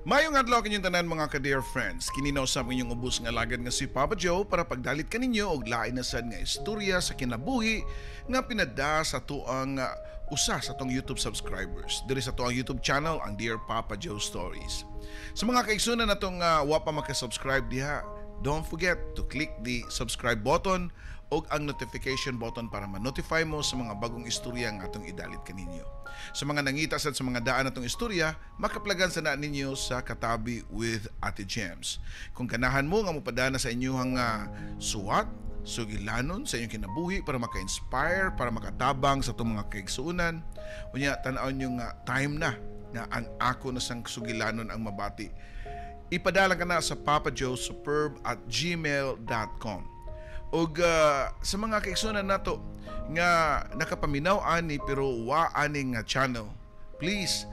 Mayong adlaw kinyong tanan, mga ka-dear friends. Kini na usab inyong ubos nga alagad nga si Papa Joe para pagdalit kaninyo og lain na sad nga istorya sa kinabuhi nga pinada sa tuang usa sa atong YouTube subscribers diri sa tuang YouTube channel, ang Dear Papa Joe Stories. Sa mga kaigsunan natong wa pa maka-subscribe diha, don't forget to click the subscribe button o ang notification button para ma-notify mo sa mga bagong istorya nga atong idalit kaninyo. Sa mga nangita sad sa mga daan natong istorya, makaplagan sa na ninyo sa Katabi with Ate Gems. Kung ganahan mo nga mopadana sa inyong suwat, sugilanon sa inyong kinabuhi para maka-inspire, para makatabang sa atong mga kaigsuonan, unya tan-awon nyo nga time na nga ang ako na sang sugilanon ang mabati. Ipadala ka na sa papajoesuperb@gmail.com. Ug sa mga kaigsuonan nato nga nakapaminaw ani pero wa ani nga channel, please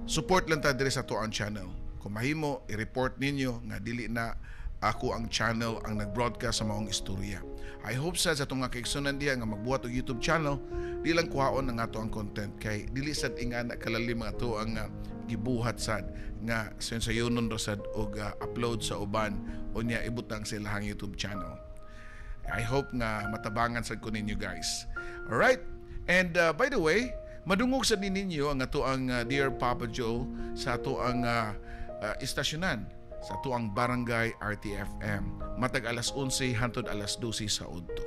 support lang ta diri sa atoang channel. Kung mahimo, i-report ninyo nga dili na ako ang channel ang nag-broadcast sa maong istorya. I hope sa atong mga kaigsuonan diha nga magbuhat og YouTube channel, di lang kuhaon ang ato ang content kay dili sad ingana kalalim ang ato ang gibuhat sad nga sayon-sayonon ra sad og upload sa uban, unya ibutang sa ilahang YouTube channel. I hope nga matabangan sad ko ninyo, guys. Alright? And by the way, madungog sad ni ninyo ang ato ang Dear Papa Joe sa ato ang istasyonan sa ato ang Barangay RTFM matag alas 11 hantod alas 12 sa udto.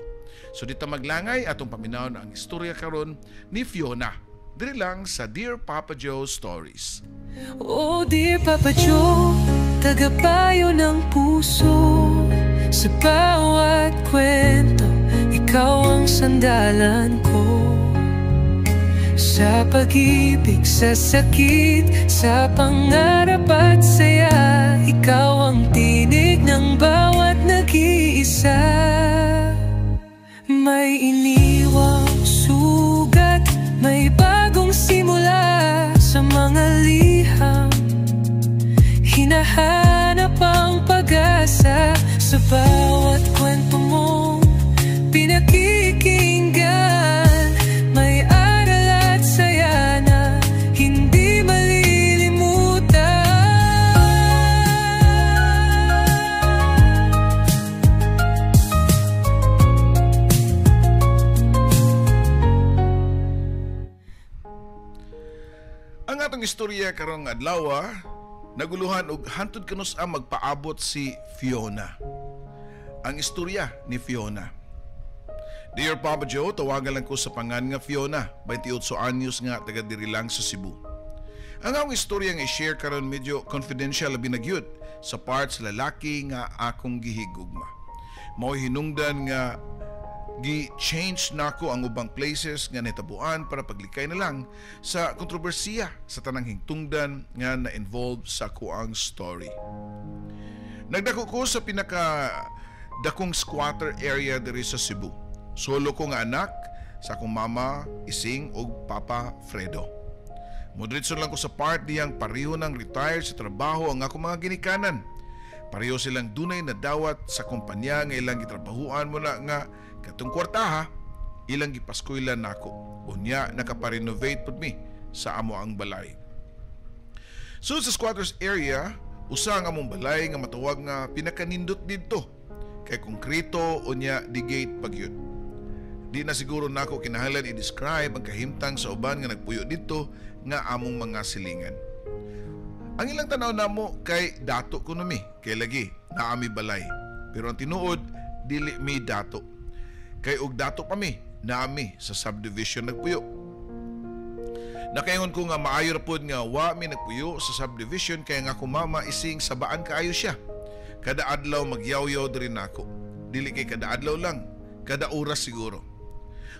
So dito maglangay, atong paminawon ang istorya karon ni Fiona. Diri lang sa Dear Papa Joe Stories. Oh dear Papa Joe, tagapayo ng puso. Sa bawat kwento, ikaw ang sandalan ko. Sa pag-ibig, sa sakit, sa pangarap at saya, ikaw ang tinig ng bawat nag-iisa. May iniwang sugat, may bagong simula. Sa mga liham, hinahanap ang pag-asa. Sa bawat kwento mong pinakikinggan, may aral at saya na hindi malilimutan. Ang atong istorya karong adlaw naguluhan og hantod kanus ang magpaabot si Fiona. Ang istorya ni Fiona. Dear Papa Joe, tawagan lang ko sa pangan nga Fiona, 28 anyos nga taga diri lang sa Cebu. Ang akong istorya nga i-share karon medyo confidential labi na gyud sa parts lalaki nga akong gihigugma. Mao'y hinungdan nga gi-change nako ang ubang places nga nahitabuan para paglikay na lang sa kontrobersiya sa tanang hingtungdan nga na-involve sa kuang story. Nagdako ko sa pinaka dakong squatter area diri sa Cebu. Solo ko nga anak sa akong mama Ising ug papa Fredo. Mudritso lang ko sa part diyang pareho nang retire sa trabaho ang akong mga ginikanan. Pareho silang dunay na dawat sa kumpanya nga ilang gitrabahuan mo na nga katong kwartaha ilang gipaskuylan nako. Unya nakaparenovate pud mi sa amo ang balay. So sa squatters area, usa ang among balay nga matawag nga pinakanindot didto kay konkreto unya di gate pagyud. Di na siguro nako kinahanglan i-describe ang kahimtang sa uban nga nagpuyo didto nga among mga silingan. Ang ilang tanaw namo kay dato kuno mi, kay lagi naami balay. Pero ang tinuod dili mi dato. Kay og dato pa mi, naami sa subdivision nagpuyo. Nakaingon ko nga maayo ra pod nga wa mi nagpuyo sa subdivision kay nga akong mama Ising sabaan kaayo siya. Kada adlaw magyawyaw diri nako. Dili kay kada adlaw lang, kada oras siguro.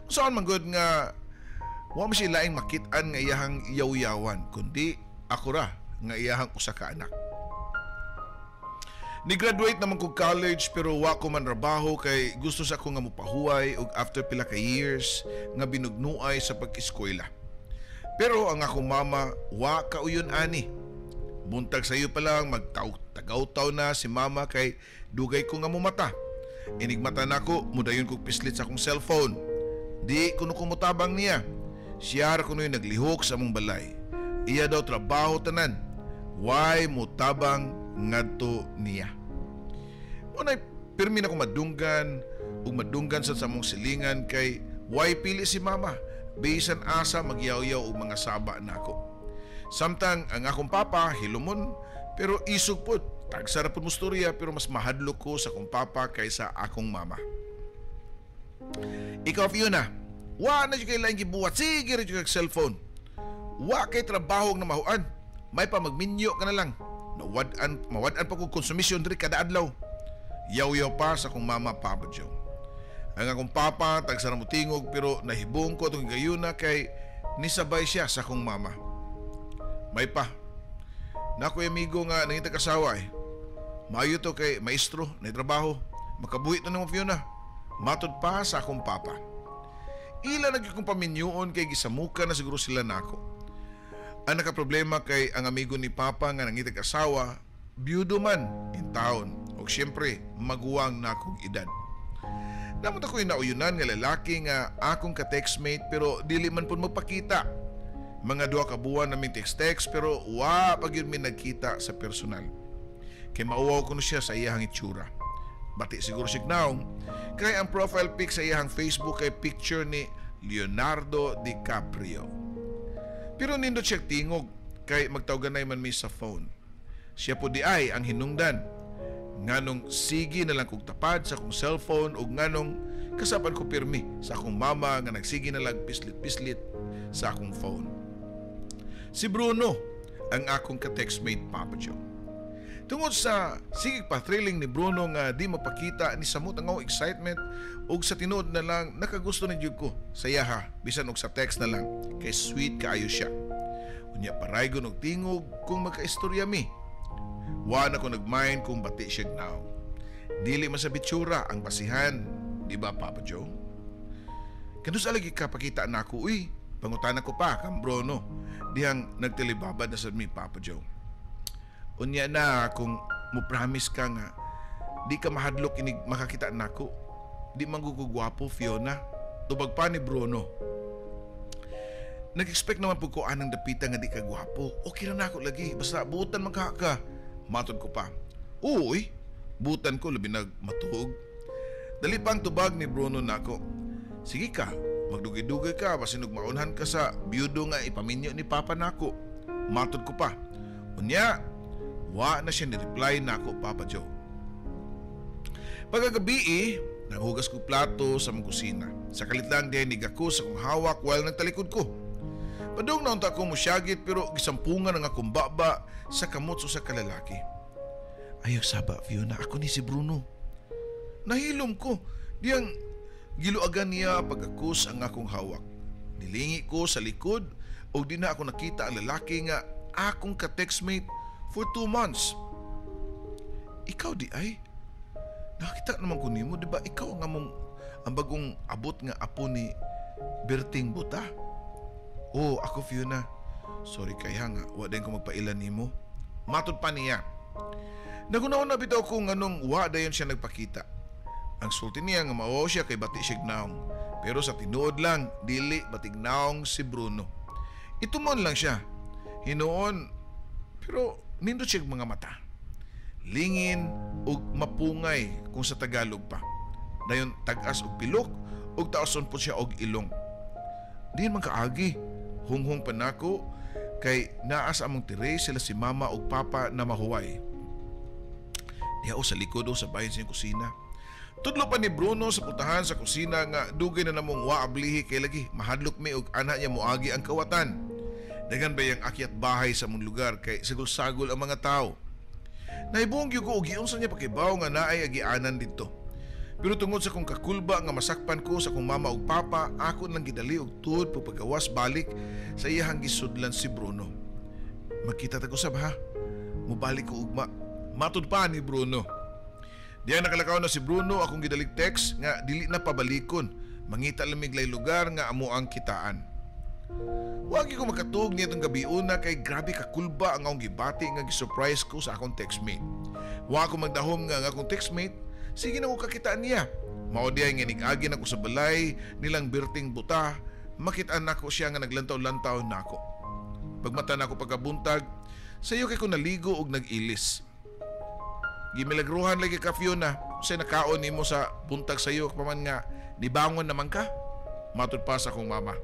Unsaon man gud nga wa man siya laing makit-an nga iyahang yawyawan kundi ako ra nga iyahang usa ka anak. Ni-graduate naman ko college pero wa ko man trabaho kay gusto sa ako nga mopahuway og after pila ka years nga binugnuay sa pag-eskwela. Pero ang akong mama wa kauyon ani. Buntag sayo pa lang magtagaw-tagaw na si mama kay dugay ko nga mumata. Inigmata nako mudayon kog pislit sa akong cellphone. Di kuno kumutabang niya. Siya ra kuno'y naglihok sa among balay. Iya daw trabaho tanan. Why mutabang ngadto niya? Muna'y pirmi na ko madunggan ug madunggan sa among silingan kay why pili si mama bisan asa magyaw-yaw og mga saba nako. Samtang ang akong papa hilumon pero isog pod, tagsa ra pod mo storya pero mas mahadlok ko sa akong papa kaysa akong mama. Ikaw, Fiona, wa na jud kay laing gibuhat, sige ra jud kag cellphone. Wa kay trabaho nga namahuan. May pa magminyo ka na lang. Nawad-an, mawad-an pa kog konsumisyon diri kada adlaw. Yaw-yaw pa sa akong mama, Papa Joe. Ang akong papa, tagsa ra mo tingog pero nahibong ko atong gayuna kay nisabay siya sa akong mama. May pa. Nakoy amigo nga nangitag asawa eh. Maayo to kay maestro, na trabaho. Makabuhi to nimo, Fiona. Matod pa sa akong papa. Ila na gyud kong paminyoon kay gisamuka na siguro sila nako. Ang nakaproblema kay ang amigo ni papa nga nangitag asawa, byudo man in town. Og siyempre, maguwang na akong edad. Namot ako'y nauyunan nga lalaki nga akong ka-textmate pero dili man pud magpakita. Mga 2 ka buwan naming text-text pero wa pa gyud mi nagkita sa personal. Kay mauwaw ko siya sa iyahang itsura. Bati siguro siya naong kay ang profile pic sa iyahang Facebook kay picture ni Leonardo DiCaprio. Pero nindot siya tingog kay magtawganay man mi sa phone. Siya po di ay ang hinungdan. Nganong sige na lang kog tapad sa akong cellphone ug nganong kasapan ko pirmi sa akong mama nga nagsige na lang pislit-pislit sa akong phone. Si Bruno ang akong ka-textmate, Papa Joe. Tungod sa sige pa thrilling ni Bruno nga di mapakita ni samot ang akong excitement ug sa tinuod na lang nakagusto na jud ko sa iyaha bisan og sa text na lang kay sweet kaayo siya. Unya paraygon og tingog kung magkaistorya mi. Wa na ko nagmind kung bati siya now. Dili man sa bitsura ang basihan, di ba, Papa Joe? "Kanus-a lagi ka pakita nako uy?" pangutana ko pa kang Bruno. Dihang nagtelebabad na sa mi, Papa Joe. "Unya na kung mo promise ka nga di ka mahadlok inig makakita nako. Di man ko gwapo, Fiona," tubag pa ni Bruno. "Nag-expect naman po ko anang dapita nga di ka gwapo. Okay ra nako lagi. Basta buutan man ka ka." Matod ko pa. "Uy, buutan ko labi nag matuog." Dali pa ang tubag ni Bruno nako. "Sige ka, magdugay-dugay ka basin og maunhan ka sa byudo nga ipaminyo ni Papa nako." Matod ko pa. Unya, wa na siya ni-reply nako, Papa Joe. Pagkagabi eh, naghugas ko plato sa mong kusina. Sa kalit lang diay nigako sa kong hawak while nagtalikod ko. Padung na unta ko mosyagit pero gisampungan ang akong baba sa kamot sa kalalaki. "Ayaw saba, Fiona, ako ni si Bruno." Nahilom ko. Diyang giluagan niya pag-akus ang akong hawak. Nilingi ko sa likod ug di na ako nakita ang lalaki nga akong ka-textmate for 2 months. "Ikaw di ay? Nakita naman ko nimo, di ba ikaw ang among ang bagong abot nga apo ni Berting Buta?" "Oh, ako, Fiona. Sorry kaya nga, wa din ko magpaila nimo." Matod pa niya. Nagunaon na bitaw ko nganong wa dayon siya nagpakita. Ang sulti niya nga mauwaw siya kay bati siya naong. Pero sa tinuod lang, dili batig naong si Bruno. Itumon lang siya. Hinuon, pero nindot siya mga mata. Lingin ug mapungay kung sa Tagalog pa. Dayon tag-as og pilok ug taoson po siya og ilong. Diin man kaagi, hunghong pa nako kay naa sa among tire sila si mama ug papa na mahuway. Diha o sa likod o sa bahin sa kusina. Tudlo pa ni Bruno sa putahan sa kusina nga dugay na namong waablihi kay lagi mahadlok mi og ana niya moagi ang kawatan. Daghan ba yang akyat bahay sa among lugar kay sagol-sagol ang mga tao. Nahibuong gyud ko og giunsa niya pakibaw nga naay agianan didto. Pero tungod sa kong kakulba nga masakpan ko sa kong mama ug papa, ako lang gidali og tuod pagpagawas balik sa iyahang gisudlan si Bruno. "Magkita ta usab ha. Mubalik ko ugma." Matud pa ni Bruno. Diya nakalakaw na si Bruno, akong gidalig text nga dili na pabalikon. Mangita lamig lay lugar nga amo ang kitaan. Wagi ko makatug niya itong gabi una kay grabe kakulba ang akong gibati nga gisurprise ko sa akong textmate. Wa ko magdahom nga ang akong textmate, sige na ko kakitaan niya. Mao diay nga nig-agi na ko sa balay nilang Berting Buta, makitaan nako siya nga naglantaw-lantaw nako. Pagmata nako pagkabuntag, Sayo kay ko naligo og nag-ilis. Gimilagruhan lagi ka, Fiona, sa nakaon nimo sa buntag sayo pa man nga nibangon naman ka. Matud pa sa akong mama.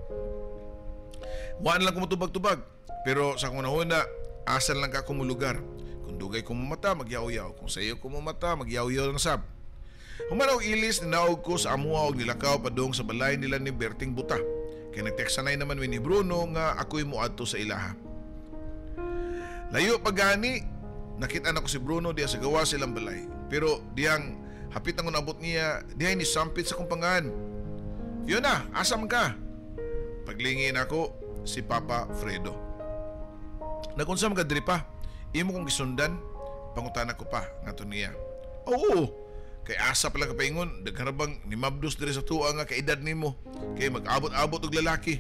Waan lang ko motubag-tubag, pero sa akong nahuna, asan lang ka kumulugar. Kung dugay ko mamata, magyaw-yaw. Kung sayo ko mamata, magyaw-yaw lang sab. Human og ilis, ninaog ko sa amuha og nilakaw padung sa balay nila ni Berting Buta. Kay nagteksanay naman ni Bruno nga ako'y muadto sa ilaha. Layo pa gani, nakita na ko si Bruno diya sa gawa silang balay. Pero diyang hapit ang nabot niya, diya ni sampit sa kumpangan. Fiona, asa man ka? Paglingin ako si Papa Fredo. Nagunsa man ka diri pa? Imo kong gisundan, pangutana ko pa ngadto niya. Oo, kay asa pala kapaingon, daghan bang nimabdos diri sa tuwa nga kaedad nimo, kay mag-abot-abot og lalaki.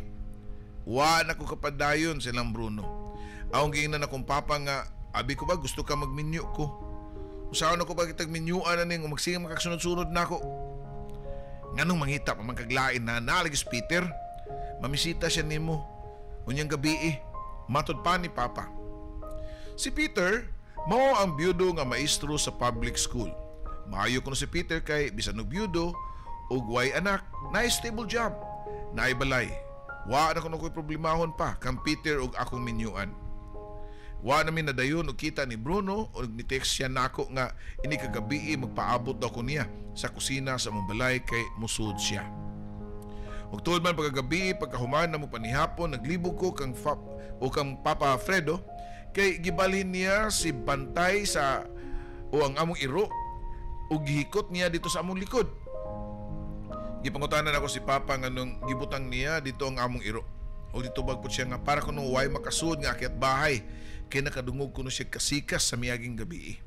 Wa na ko kapadayon silang Bruno. Awong giingnan akong papa nga, abi ko ba gusto ka magminyo ko? Usaon ako ba kitag minyuan na ning magsigang makakasunod-sunod na ako? Nganong mangita pa man kaglain na nalagis Peter? Mamisita siya nimo. Unyang gabi eh, matod pa ni Papa. Si Peter, mao ang byudo nga maestro sa public school. Maayo kuno si Peter kay bisan og byudo ug way anak, na stable job, naay balay. Wa na kuno ko'y problemahon pa kang Peter ug akong minyuan. Wa na mi nadayon og kita ni Bruno ug ni-text siya nako nga ini kagabi magpaabot daw ko niya sa kusina sa among balay kay musud siya. Ug tuod man pagkagabi, pagkahuman na mo panihapon, naglibog ko kang o kang Papa Fredo kay gibalhin niya si Bantay sa o ang among iro ug gihikot niya dito sa among likod. Gipangutanan ako si Papa nganong gibutang niya dito ang among iro. O dito bagpot siya nga para kuno way makasud nga akyat bahay kay nakadungog kuno siya kasikas sa miaging gabi.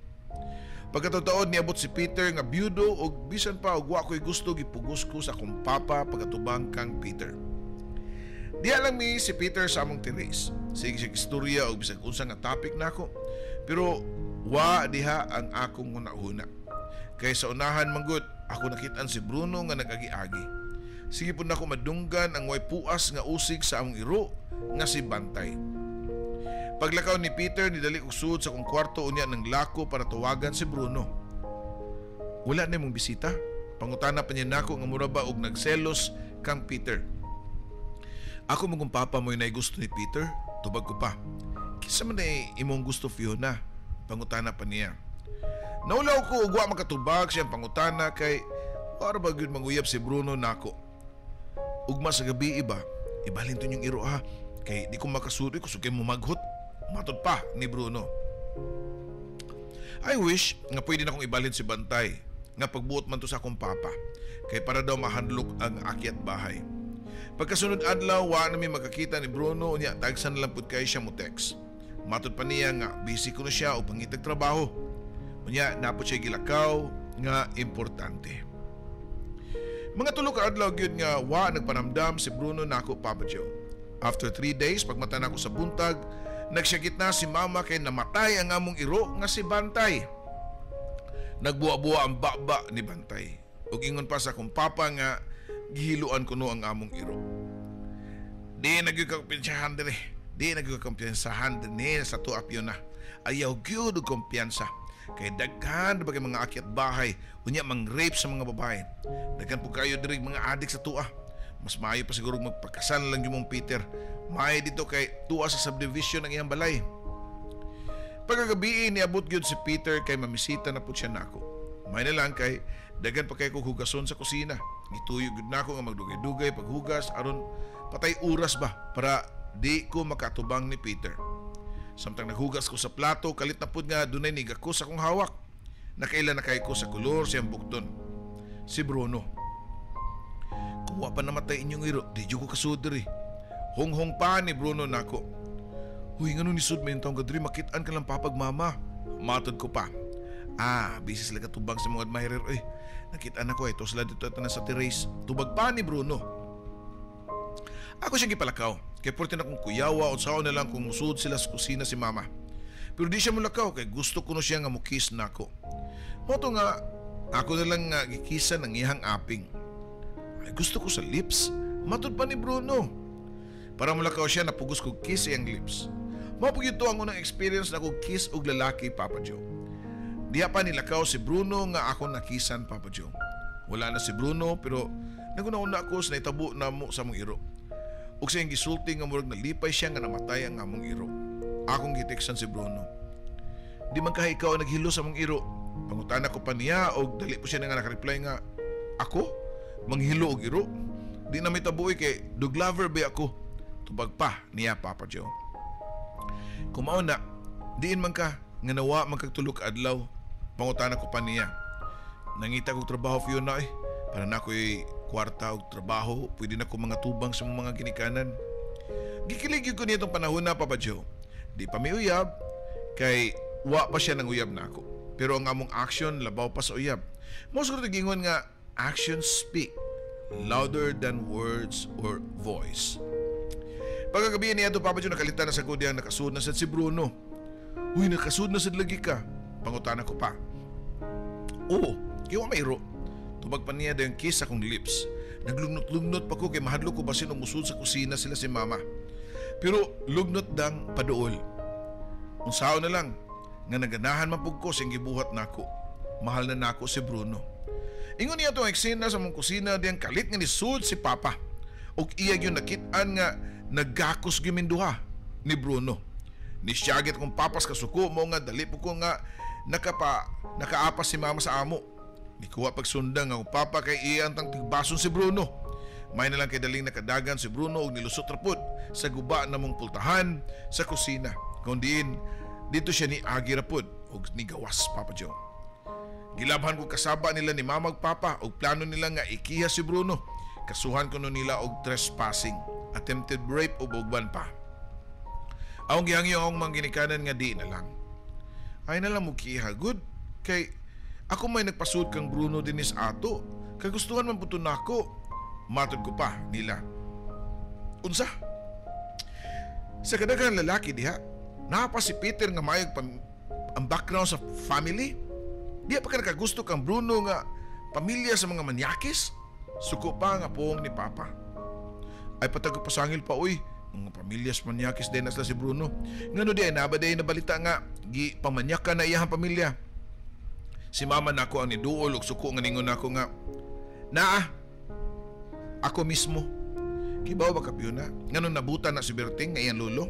Pagkatotoo niabot si Peter nga byudo og bisan pa og wa ko'y gusto gipugos ko sa akong papa pagkatubang kang Peter. Diha lang mi si Peter sa among terrace. Sige siya istorya og bisag unsa nga topic nako. Pero wa diha ang akong hunahuna. Kay sa unahan manggod ako nakitaan si Bruno nga nag-agi-agi. Sige po nako madunggan ang way puas nga usig sa among iro nga si Bantay. Paglakaw ni Peter, nidali og sud sa akong kwarto unya ng lako para tawagan si Bruno. Wala na mong bisita? Pangutana pa niya nako nga mura ba og nagselos kang Peter. Ako mong papa mo'y naigusto ni Peter, tubag ko pa. Kinsa man ay imong gusto, Fiona? Pangutana pa niya. Naulaw ko og wa makatubag siyang pangutana kay wara ba gyud manguyab si Bruno nako. Ugma sa gabi iba, ibalhin to niyong iro ha, kay di ko makasuroy kusog kay mumaghot. Matod pa ni Bruno. I wish nga pwede na akong ibalhin si Bantay nga pagbuot man to sa akong papa kay para daw mahandlok ang akyat bahay. Pagkasunod adlaw wa na mi magkakita ni Bruno unya tagsan lang pud kay siya mo text. Matod pa niya nga busy kuno siya og pangitag trabaho. Unya napod siya gilakaw nga importante. Mga tulo ka adlaw gyud nga wa nagpanamdam si Bruno nako, Papa Joe. After 3 days pagmata nako sa buntag, nagsyagit na si mama kay namatay ang among iro nga si Bantay. Nagbuwa-buwa ang baba ni Bantay. Ug ingon pa sa akong papa nga gihiluan kuno ang among iro. Di na gyud ka kumpiyansahan diri. Di na gyud ka kumpiyansahan dinhi sa tuap yun na. Ayaw gyud og kumpiyansa. Kay daghan ba kay mga akyat bahay unya mang-rape sa mga babae. Daghan pud kayo diri mga adik sa tua. Mas maayo pa siguro magpakasal lang yung mong Peter. Maayo dito kay tuwa sa subdivision ang iyang balay. Pagkagabi niabot gyud si Peter kay mamisita na pud siya nako. May na lang kay daghan pa kay kog hugason sa kusina. Gituyo gyud nako nga magdugay-dugay paghugas aron patay oras ba para di ko makatubang ni Peter. Samtang naghugas ko sa plato, kalit na pud nga dunay nigakos akong hawak. Nakaila na kay ko sa kolor siyang bukton. Si Bruno. Kung wa pa namatay inyong iro, di jud ko kasud diri. Honghong pa ni Bruno nako. Huy, ngano ni sud may taong kadiri, makit-an ka lang papag mama. Matod ko pa. Ah, busy sila katubang sa mga admirer. Uy, nakita na ko ito sila dito at na sa terrace. Tubag pa ni Bruno. Ako siyang gipalakaw. Kay porte na kong kuyawa o sao na lang kung musud sila sa kusina si mama. Pero di siya mulakaw kay gusto ko no siya nga mukis nako. Moto nga, ako na lang nga gikisa ng iyang aping. Ay, gusto ko sa lips. Matod pa ni Bruno. Para mulakaw siya, napugos ko kiss iyang lips. Mao pud to ang unang experience nako kiss og lalaki, Papa Joe. Diha pa nilakaw si Bruno nga ako nakisan, Papa Joe. Wala na si Bruno, pero naghuna-huna ko sa nahitabo namo sa among iro. Ug sa iyang gisulti nga murag nalipay siya nga namatay ang among iro. Akong giteksan si Bruno. "Di man kaha ikaw ang naghilo sa among iro?" Pangutana ko pa niya og dali po siya nga nakareply nga, "Ako? Manghilo og iro? Di na mahitabo kay dog lover ba ako?" Tubag pa niya, Papa Joe. "Kung mao na, diin man ka nga nawa man kag 3 ka adlaw?" Pangutana ko pa niya. "Nangita kog trabaho, Fiona, eh. Para na ako'y kwarta og trabaho, pwede na ko mga tubang sa mga ginikanan." Gikilig ko niya itong panahon na, Papa Joe. Di pa mi uyab, kay wa pa siya nang uyab na ako. Pero ang among action labaw pa sa uyab. Mao siguro gingon nga actions speak louder than words or voice. Pagkagabi niya ito, Papa Joe, nakalitan na sa ko diyang nakasud na sad si Bruno. "Uy, nakasud na sad lagi ka?" Pangutana ko pa. "Oo, kaya wa may iro." Tubag pa niya dayong kiss akong lips. Naglugnot-lugnot pa ko kay mahadlok ko basin musud sa kusina sila si mama. Pero lugnot dang paduol. Unsaon na lang nga naganahan man pug ko sa gibuhat nako. Mahal na nako si Bruno. Ingon niya itong eksena sa mong kusina diyang kalit nga nisud si Papa. Og iya gyud nakit-an nga nagakos gyud duha ni Bruno. Nisyagit kong papas kasuko mo nga dali po ko nga nakaapas si mama sa amo. Nikuha pagsundang ang papa kay iya ang tigbason si Bruno. May na lang kay daling nakadagan si Bruno og nilusot ra pod sa guba namong pultahan sa kusina. Kung diin dito siya ni agi ra pod og nigawas, Papa Joe. Gilabhan ko kasaba nila ni mama ug papa og plano nila nga ikiha si Bruno. Kasuhan kuno nila og trespassing, attempted rape ug uban pa. Akong gihangyo akong mga ginikanan nga di na lang. Ay na lang mo kiha good kay ako may nagpasud kang Bruno dinis ato. Kagustuhan man puto nako. Matod ko pa nila. Unsa? Sa kadaghan lalaki diha, naa pa si Peter nga mayog ang background sa family. Diha pa ka nakagusto kang Bruno nga pamilya sa mga manyakis? Suko pa nga puong ni Papa. "Ay patag pasangil pa uy. Mga pamilya sa manyakis din na sila si Bruno. Ngano di ay naba di nabalita nga gi pamanyaka na iyang pamilya?" Si mama nako ang niduol og suko nga ningon nako nga naa ako mismo. "Kibaw ba ka, Fiona, ngano nabuta na si Berting nga iyang lolo?"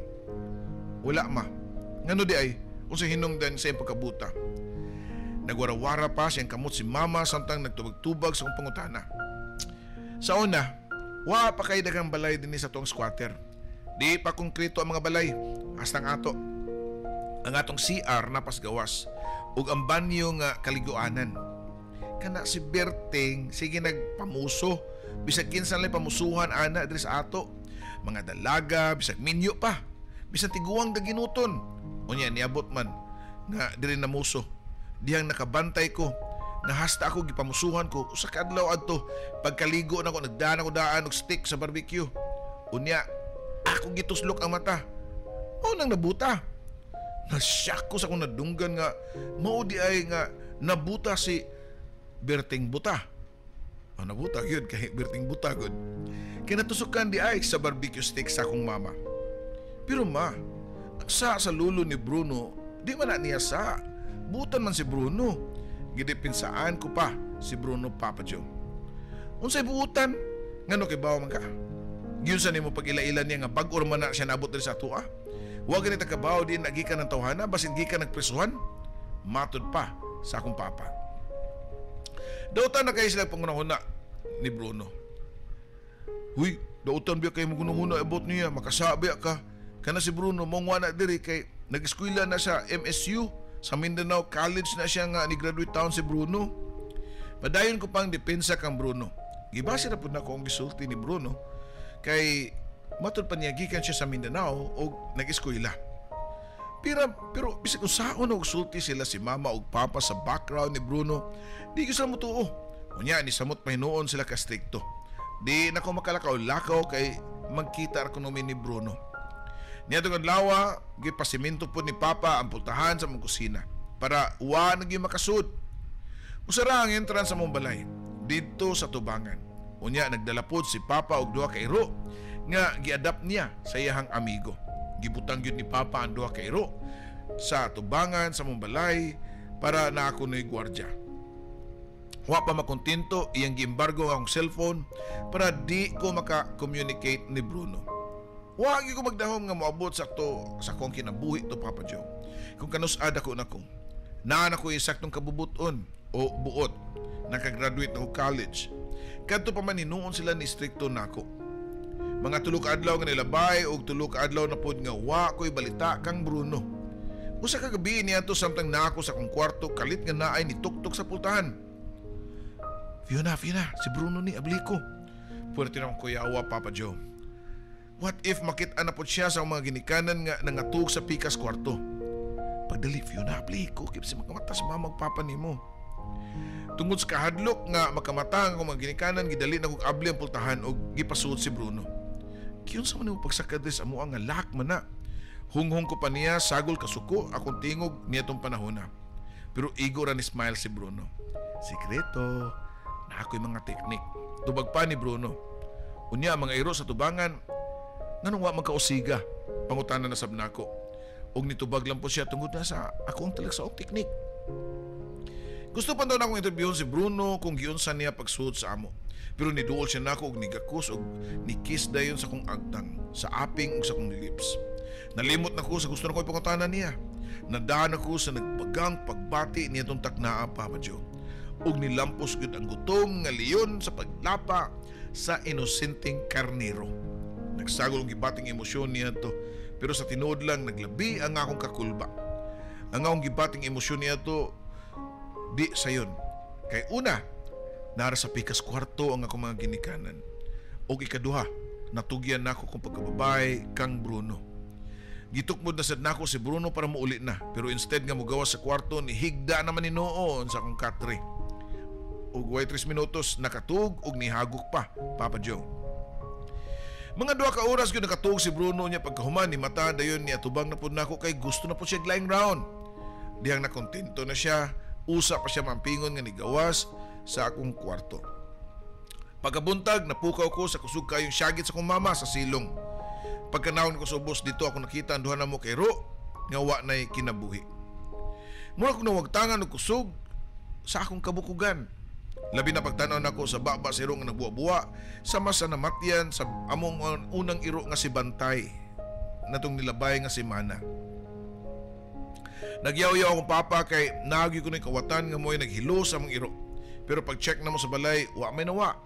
"Wala, ma. Ngano di ay? Unsa hinungdan sa iyang pagkabuta?" Nagwarawara pa siyang kamot si mama samtang nagtubag-tubag sa akong pangutana. Sa una, wa pa kay daghang balay dinhi sa tuong squatter. Di pa konkreto ang mga balay hasta ang ato. Ang atong CR napasgawas ug ang banyo nga kaliguanan. Kana si Berting sige nagpamuso, bisag kinsa lang pamusuhan ana diri sa ato. Mga dalaga, bisag minyo pa, bisag tiguang daginuton. Unya niabot man nga diri namuso. Dihang nakabantay ko nga hasta ako gipamusuhan ko usa ka adlaw adto pagkaligo nako nagdaan ako daan og stick sa barbecue. Unya ako gituslok ang mata. Mao nang nabuta. Nasyak ko sa akong nadunggan nga mao di ay nga nabuta si Berting Buta. Oh, nabuta gyud kay Berting Buta gud. Kinatusukan di ay sa barbecue stick sa akong mama. "Pero ma, ang sa lulo ni Bruno, di man na niya sa. Butan man si Bruno." Gidepinsaan ko pa si Bruno, Papa Joe. "Unsay buutan? Ngano kay bawa man ka? Giunsa nimo pag-ila-ila niya nga bag-o man na siya naabot diri sa atoa? Wa gani ta kabaw din nagikan ng tawhana basin gikan nagpresuhan." Matod pa sa akong papa. Dautan na kayo sila pangunahuna ni Bruno. "Huy, dautan biya kayo magunahuna about niya, makasabi ka. Kana si Bruno, mongwa na diri kay nag-eskwela na sa MSU, sa Mindanao College na siya nga ni-graduate town si Bruno." Padayon ko pang depensa kang Bruno. Gibase na pud nako ang gisulti ni Bruno kay matud pa niya gikan siya sa Mindanao og nag-eskwela. Pero bisag unsaon og sulti sila si mama og papa sa background ni Bruno, di gyud sila motuo. Unya ni samot pa hinuon sila ka strikto. Di na ko makalakaw-lakaw kay magkita ra kuno mi ni Bruno. Niadtong adlaw, gipasimento po ni Papa ang pultahan sa mong kusina para wa na gyud makasud. Usa ra ang entrance sa mong balay didto sa tubangan. Unya nagdala pod si Papa og duha ka iro nga giadapt niya sa iyahang amigo. Gibutang gyud ni Papa ang duha ka iro sa tubangan sa among balay para na ako no'y gwardya. Wa pa makontento, iyang giembargo ang akong cellphone para di ko maka-communicate ni Bruno. Wa gyud ko magdahom nga moabot sa to sa akong kinabuhi to, Papa Joe. Kung kanus-a dako na ko. Naa na ko saktong kabubuton o buot. Nakagraduate na ko college. Kadto pa man hinuon sila ni strikto nako. Mga 3 ka adlaw nga nilabay og 3 ka adlaw na pod nga wa ko'y balita kang Bruno. Usa ka gabi niadto samtang naa ko sa akong kwarto, kalit nga naay nituktok sa pultahan. Fiona, Fiona, si Bruno ni, abli ko. Puwerte na akong kuyawa, Papa Joe. What if makita na po siya sa mga ginikanan nga nangatug sa pikas kwarto? Pagdali, Fiona, abli ko, kaya si makamata sa mama ug papa nimo. Tungod sa kahadlok nga makamata ang akong mga ginikanan, gidali na kog abli ang pultahan og gipasuod si Bruno. Kiyon sa man nimo pagsakad sa amoa nga lock man na. Hunghong ko pa niya, sagol kasuko akong tingog niya tong panahon na. Pero igo ra ni smile si Bruno. Sikreto, na ako'y mga teknik. Tubag pa ni Bruno. Unya mga iro sa tubangan, nganong wa man kausiga, pangutana na sab nako. Og nitubag lang po siya tungod na sa ako ang talagsaong teknik. Gusto pa daw na akong interviewon si Bruno kung giunsa niya pagsuod sa amo. Pero niduol siya nako og nigakos og nikiss dayon sa akong agtang, sa aping ug sa akong lips. Nalimot na ko sa gusto na ko ipangutana niya. Nadaan ako sa nagbagang pagbati niya tong taknaa, Papa Joe. Ug nilampos gyud ang gutom nga leon sa paglapa sa inosenteng karnero. Nagsagol ang gibating emosyon niya to, pero sa tinuod lang naglabi ang akong kakulba. Ang akong gibating emosyon niya to di sayon. Kay una, nara sa pikas kwarto ang akong mga ginikanan. Og ikaduha, natugyan nako kung pagkababay kang Bruno. Gitukmod na sad nako si Bruno para muuli na, pero instead nga mugawas sa kwarto, ni higda naman ni noon sa akong katre. Ug way 3 minutos nakatug og nihagok pa, Papa Joe. Mga 2 ka oras gyud nakatug si Bruno niya pagkahuman ni mata dayon niya tubang na pud nako kay gusto na pud siya lying round. Dihang nakontento na siya, usa pa siya mampingon nga nigawas sa akong kwarto. Pagkabuntag napukaw ko sa kusog kayong syagit sa akong mama sa silong. Pagkanawon ko sa ubos dito ako nakita ang duha namo kay Ro nga wa nay kinabuhi. Mura ko nawagtangan og kusog sa akong kabukugan. Labi na pagtan-aw nako sa baba sa iro nga nagbuwa-buwa sama sa namatyan sa among unang iro nga si Bantay natong nilabay nga si Mana. Nagyaw-yaw akong papa kay naagi ko ni kawatan nga mo'y naghilo sa among iro. Pero pag-check na mo sa balay, wa may nawa.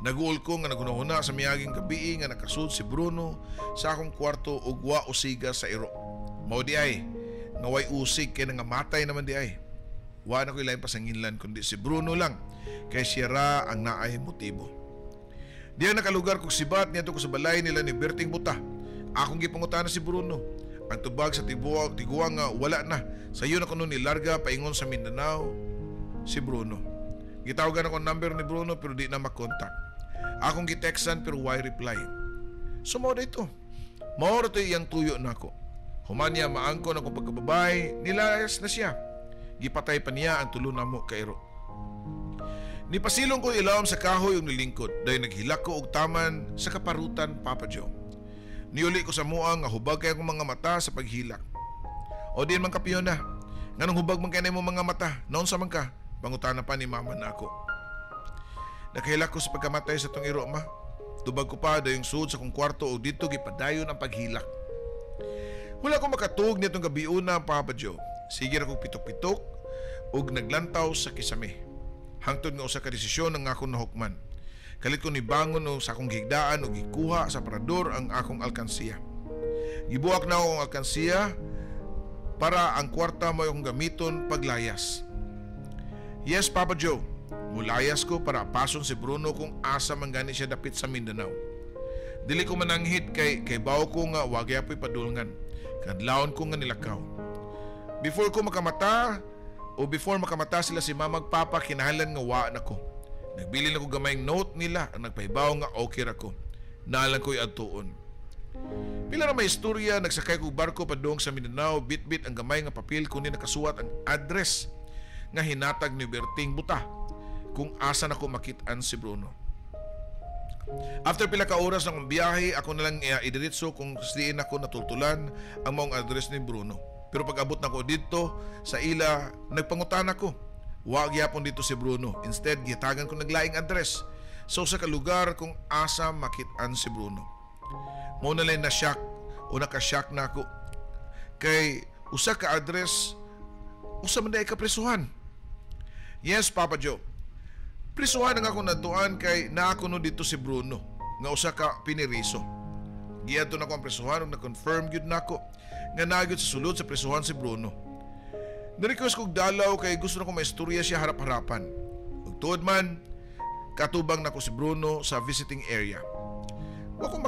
Naguol ko nga naghunahuna sa miyaging gabii nga nakasud si Bruno sa akong kwarto ug wa usiga sa iro. Mao di ay, nga way usig kay nangamatay naman di ay. Wa na ko'y laing pasanginlan kundi si Bruno lang kay siya ra ang naay motibo. Diya nakalugar kog sibat niadto ko sa balay nila ni Berting Buta. Akong gipangutana si Bruno. Ang tubag sa tiguang nga wala na. Sayo na kuno ni larga paingon sa Mindanao si Bruno. Gitawagan ako number ni Bruno pero di na makontak. Akong gitextan pero why reply. So mao dito. Mao ra to iyang tuyo nako. Human niya maangkon akong pagkababay, nilayas na siya. Gipatay pa niya ang tulo namo kairo. Nipasilong ko ilawom sa kahoy ug nilingkod dahil naghilak ko og taman sa kaparutan, Papa Joe. Niuli ko sa mua nga hubag kay akong mga mata sa paghilak. O diin man ka, Fiona, nganong hubag man kay nimo mga mata, naunsa man ka? Pangutana pa ni mama nako. Nakahilak ko sa pagkamatay sa tong iro, ma. Tubag ko pa dayong sud sa akong kwarto o dito gipadayon ang paghilak. Wala ko makatug nitong gabi una, Papa Joe. Sige ra kog pitok-pitok ug naglantaw sa kisame. Hangtod nga usa ka desisyon ang akong nahukman. Kalit ko nibangon og sa akong gihigdaan ug gikuha sa parador ang akong alkansiya. Gibuak na akong alkansiya para ang kwarta mo akong gamiton paglayas. Yes, Papa Joe, mulayas ko para apason si Bruno kung asa man gani siya dapit sa Mindanao. Dili ko mananghit kay bawo ko nga wagi apoy padulngan. Kadlawon ko nga nilakaw. Before ko makamata o before makamata sila si mama ug papa, kinahanglan nga wa na ko. Nagbilin ako gamayng note nila ang nagpahibaw nga okay ra ko. Naalang ko'y adtuon. Pila ra may istorya, nagsakay kog barko padung sa Mindanao, bitbit ang gamay nga papel kundi nakasuwat ang address nga hinatag ni Berting Buta kung asa nako makit-an si Bruno. After pila ka oras ng biyahe, ako na lang idiretso kung diin ako natultulan ang maong address ni Bruno. Pero pag abot nako didto sa ila, nagpangutan ako. Wa gyapon didto si Bruno. Instead, gihatagan ko naglaing address sa usa ka lugar kung asa makit-an si Bruno. Mao na lang na-shock o naka-shock na ako. Kay usa ka address, usa man diay ka presuhan. Yes, Papa Joe. Prisuhan ang ako nadtuan kay naa kuno didto si Bruno nga usa ka piniriso. Giadto nako ang presuhan ug na-confirm gyud nako nga naa gyud sa sulod sa presuhan si Bruno. Na-request kog dalaw kay gusto nako maistorya siya harap-harapan. Ug tuod man, katubang nako si Bruno sa visiting area. Wa ko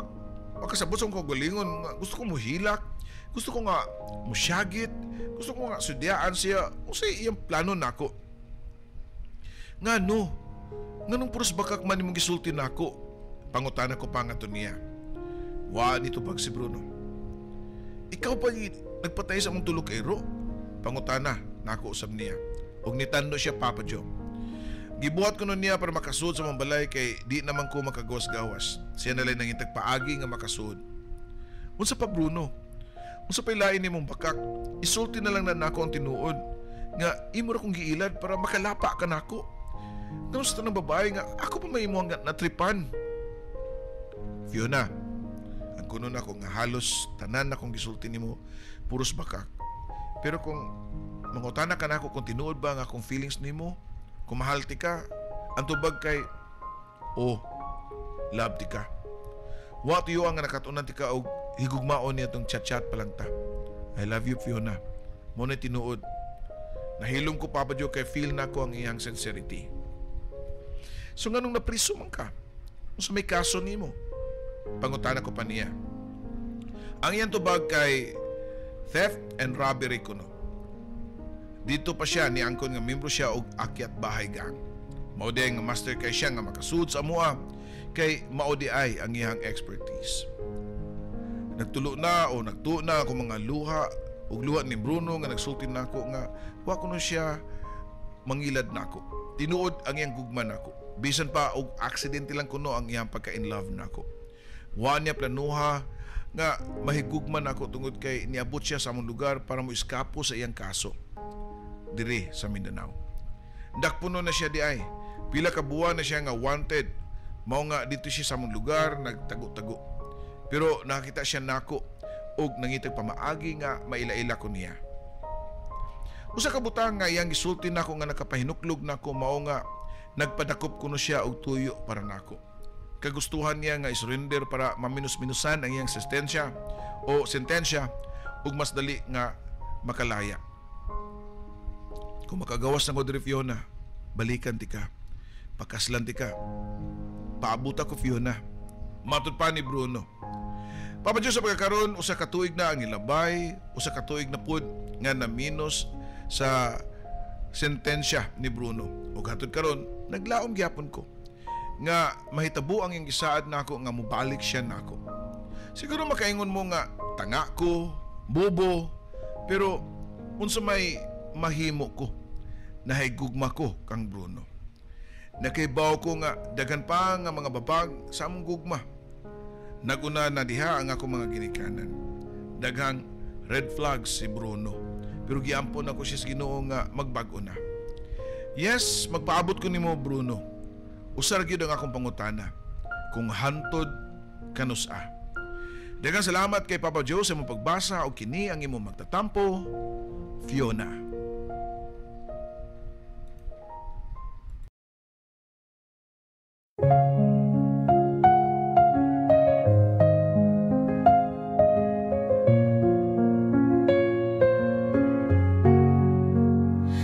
makasabot sa akong kaugalingon nga gusto ko muhilak, gusto ko nga musyagit, gusto ko nga sudyaan siya unsay iyang plano nako. Nga no, nganong puros bakak man imong gisulti nako, pangutana ko pa ngadto niya. Wa nitubag si Bruno. Ikaw pa nagpatay sa among tulo ka iro, pangutana nako usab niya. Og nitando siya, Papa Joe. Gibuhat ko nun niya para makasud sa among balay kay di naman ko makagawas-gawas. Siya na lang nangitag paagi nga makasud. Unsa pa, Bruno? Unsa pa lain nimong bakak? Isulti na lang na nako ang tinuod nga imo ra kong giilad para makalapa ka nako. Nganong sa tanang babae nga ako pa may imo nga natripan. Fiona, ang kuno nako nga halos tanan akong gisulti nimo puros bakak. Pero kung mangutana ka nako kung tinuod ba nga akong feelings nimo, kung mahal ti ka, ang tubag kay oh, love ti ka. Wa tuyo ang nakatunan ti ka og higugmaon niya tong chat-chat pa lang ta. I love you, Fiona. Mo na tinuod. Nahilom ko, Papa Joe, kay feel nako ang iyang sincerity. So nganong napriso man ka? Unsa may kaso nimo? Pangutana ko pa niya. Ang iyang tubag kay theft and robbery kuno. Dito pa siya niangkon nga membro siya og akyat bahay gang. Mao di nga master kay siya nga makasud sa amoa kay mao di ay ang iyang expertise. Nagtulo na o nagtuo na ako mga luha ug luha ni Bruno nga nagsulti nako nga wa kuno siya mangilad nako. Tinuod ang iyang gugma nako. Bisan pa og aksidente lang kuno ang iyang pagka-in love nako. Wa niya planuha nga mahigugma nako tungod kay niabot siya sa among lugar para mo eskapo sa iyang kaso diri sa Mindanao. Dakpuno na siya di ay. Pila ka buwan na siya nga wanted. Mao nga dito siya sa among lugar nagtago-tago. Pero nakakita siya nako og nangitag pamaagi nga maila-ila ko niya. Usa ka butang nga iyang gisulti nako nga nakapahinuklog nako mao nga nagpadakop kuno siya og tuyo para nako. Kagustuhan niya nga isurrender para maminus-minusan ang iyang sentensya o sentensya ug mas dali nga makalaya. Kung makagawas na ko diri, Fiona, balikan ti ka. Pakaslan ti ka. Paabot ako, Fiona. Matud pa ni Bruno. Papa Joe, sa pagkakaroon, usa ka tuig na ang nilabay, usa ka tuig na pud nga na-minus sa sentensya ni Bruno. Ug hantod karon, naglaom gyapon ko nga mahitabo ang iyang gisaad nako nga mobalik siya nako. Siguro makaingon mo nga tanga ko, bobo, pero unsa may mahimo ko, nahigugma ko kang Bruno. Nakaibaw ko nga daghan pa nga mga babag sa among gugma. Naguna na diha ang akong mga ginikanan. Daghang red flags si Bruno, pero giampon ako siya sa Ginoo nga magbag-o na. Yes, magpaabot ko nimo, Bruno. Usa ra gyud ang akong pangutana kung hantod kanus-a. Daghang salamat kay Papa Joe sa imong pagbasa og kini ang imong magtatampo, Fiona.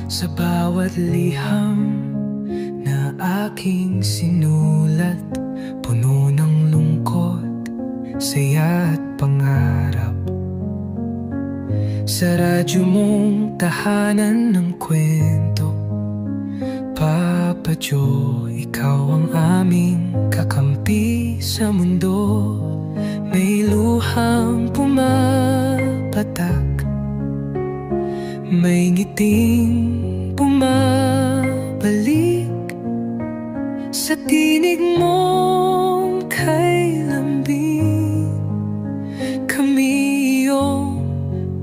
Sa bawat liham na aking sinulat, puno ng lungkot, saya at pangarap. Sa radyo mong tahanan ng kwento, Papa Joe, ikaw ang aming kakampi sa mundo. May luhang pumapatak, may ngiting bumabalik. Sa tinig mong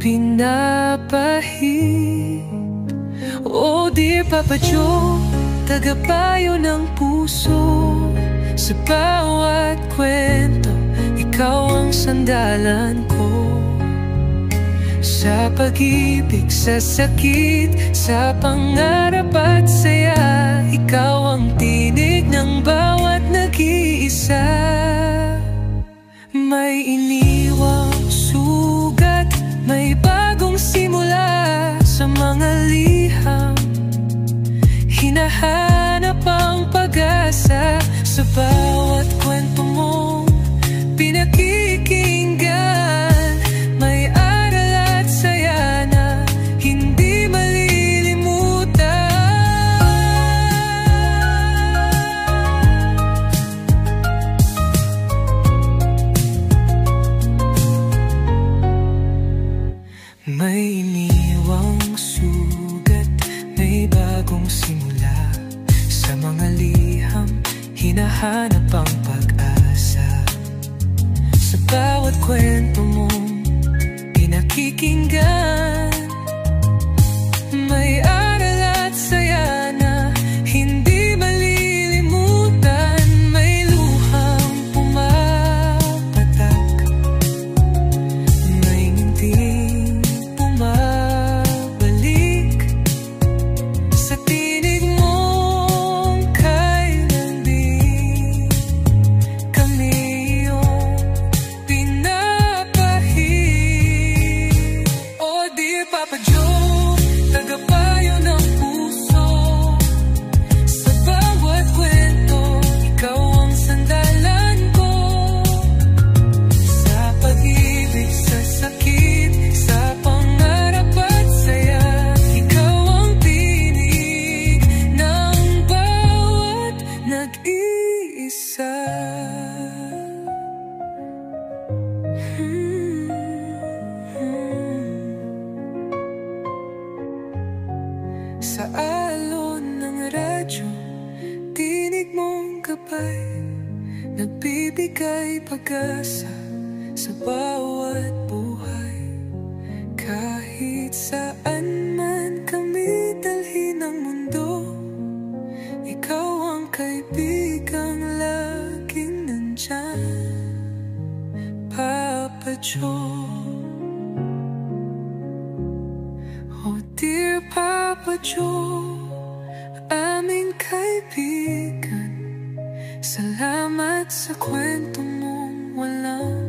pinapahid. Oh dear Papa Joe, tagapayo ng puso. Sa bawat kwento, ikaw ang sandalan ko. Sa pag-ibig, sa sakit, sa pangarap at saya, ikaw ang tinig ng bawat nag-iisa. May iniwang sugat, may bagong simula. Sa mga liham, hinahanap ang pag-asa. Sa bawat kwento mong pinakikinggan, may aral at saya na hindi malilimutan. May iniwang sugat, may bagong simula. Sa mga liham, hinahanap ang pag-asa. Sa bawat kwento mong pinakikinggan, may aral at saya na hindi malilimutan. May luhang pumapatak, may ngiting bumabalik. Sa tinig mong kay lambing, kami iyong pinapahid. Oh dear Papa Joe, tagapayo ng puso. Sa bawat kwento, ikaw ang sandalan ko. Sa pag-ibig, sa sakit, sa pangarap at saya, ikaw ang tinig ng bawat nag-iisa. Sa alon ng radyo, tinig mong gabay, nagbibigay pag-asa sa bawat buhay. Kahit saan man kami dalhin ng mundo, ikaw ang kaibigang laging nandyan, Papa Joe. Oh dear Papa Joe, aming kaibigan, salamat sa kwento mong walang